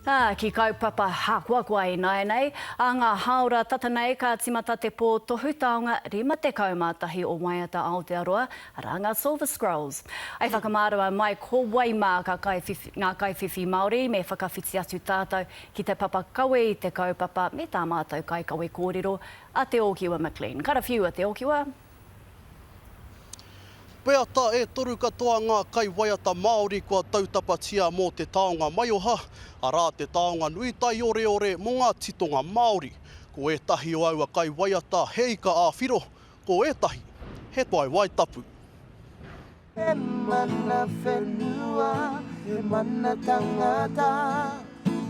Ā, ki kaupapa hākoakoa ināianei, ā ngā hāora tata nei ka tīmata te pō tohu taonga 51 o Waiata Aotearoa, arā ngā Silver Scrolls. I whakamārama mai ko wai mā ka kaiwhiwhi, ngā kaiwhiwhi Māori me whakawhiti atu tātou ki te papa kawe i te kaupapa me tā mātou kaikawe kōrero a Te Ōkiwa McLean. Karawhiua Te Ōkiwa! Peata e toru katoa ngā kaiwaiata Māori kua tautapatia mō te taonga maioha, arā te taonga nui taioreore mō ngā titonga Māori. Ko ētahi o aua kaiwaiata he ika ā-whiro, ko ētahi he waewae tapu. He mana whenua, he mana tangata.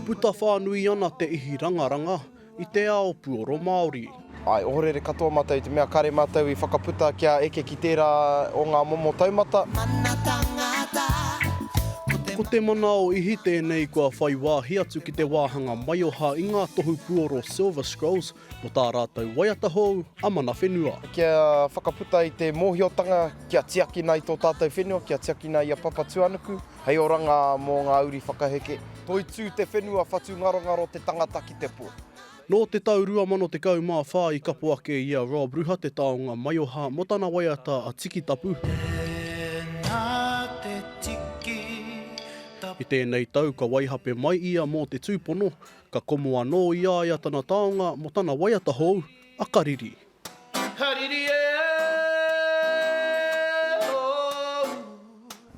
Puta whānui ana te ihi rangaranga, i te ao puoro Māori. I ohorere katoa mātou i te mea kare mātou i whakaputa kia eke ki tērā o ngā momo taumata. Mana tangata, ko te. Ko te mana o Ihi tēnei kua whai wāhi atu ki te wāhanga maioha i ngā tohu puoro Silver Scrolls mō tā rātou waiata hou a Mana Whenua. Kia whakaputa i te mōhiotanga kia tiakina i tō tātou whenua, kia tiakina i a Papatūānuku. Hei oranga mō ngā uri whakaheke. Toitū te whenua whatungarongaro te tangata ki te pō. Nō te tau 2014 i kapo ake i a Rob Ruha te taonga maioha mō tana waiata a Tikitapu. Tēnā te tiki tapu. I tēnei tau ka waihape mai ia mō te tūpono, ka komo anō i a ia tana taonga mō tana waiata hou, a Kariri. Kariri e oh.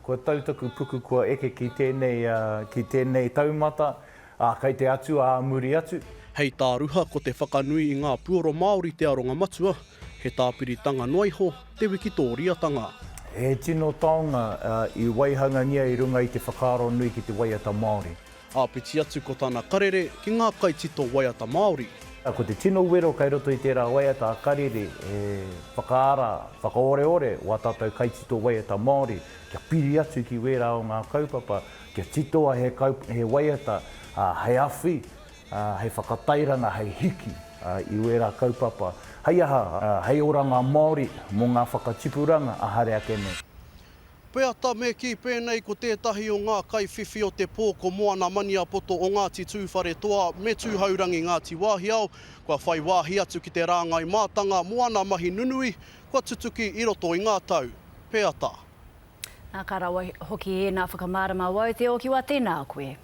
Kua tau taku puku kua eke ki tēnei, ki tēnei taumata, ā, kei te atua ā muri atu. Hei tā Ruha ko te whakanui i ngā puoro Māori te aronga matua, he tāpiritanga noa iho te wikitōriatanga. He tino taonga i waihangangia i runga i te whakaaro nui ki te waiata Māori. Āpiti atu ko tana karere ki ngā kaitito waiata Māori. Ko te tino wero kei roto i tērā waiata a Karere he whakaara, whakaoreore wā tātou kaitito waiata Māori kia piri atu ki wērā o ngā kaupapa, kia titoa he he waiata hei awhi, hei whakatairanga, hei hiki i wērā kaupapa. Hei aha, hei oranga Māori mō ngā whakatipuranga a haere ake nei. Peata me kī pēnei ko tētahi o ngā kaiwhiwhi o te pō ko Moana Maniapoto o Ngāti Tūwharetoa me Tūhourangi Ngāti Wāhiao, kua whai wāhi atu ki te rāngai mātanga mō ana mahi nunui kua tutuki i roto i ngā tau. Peata. Nā, ka rawa hoki ēnā whakamārama wau, Te Okiwa, tēnā koe.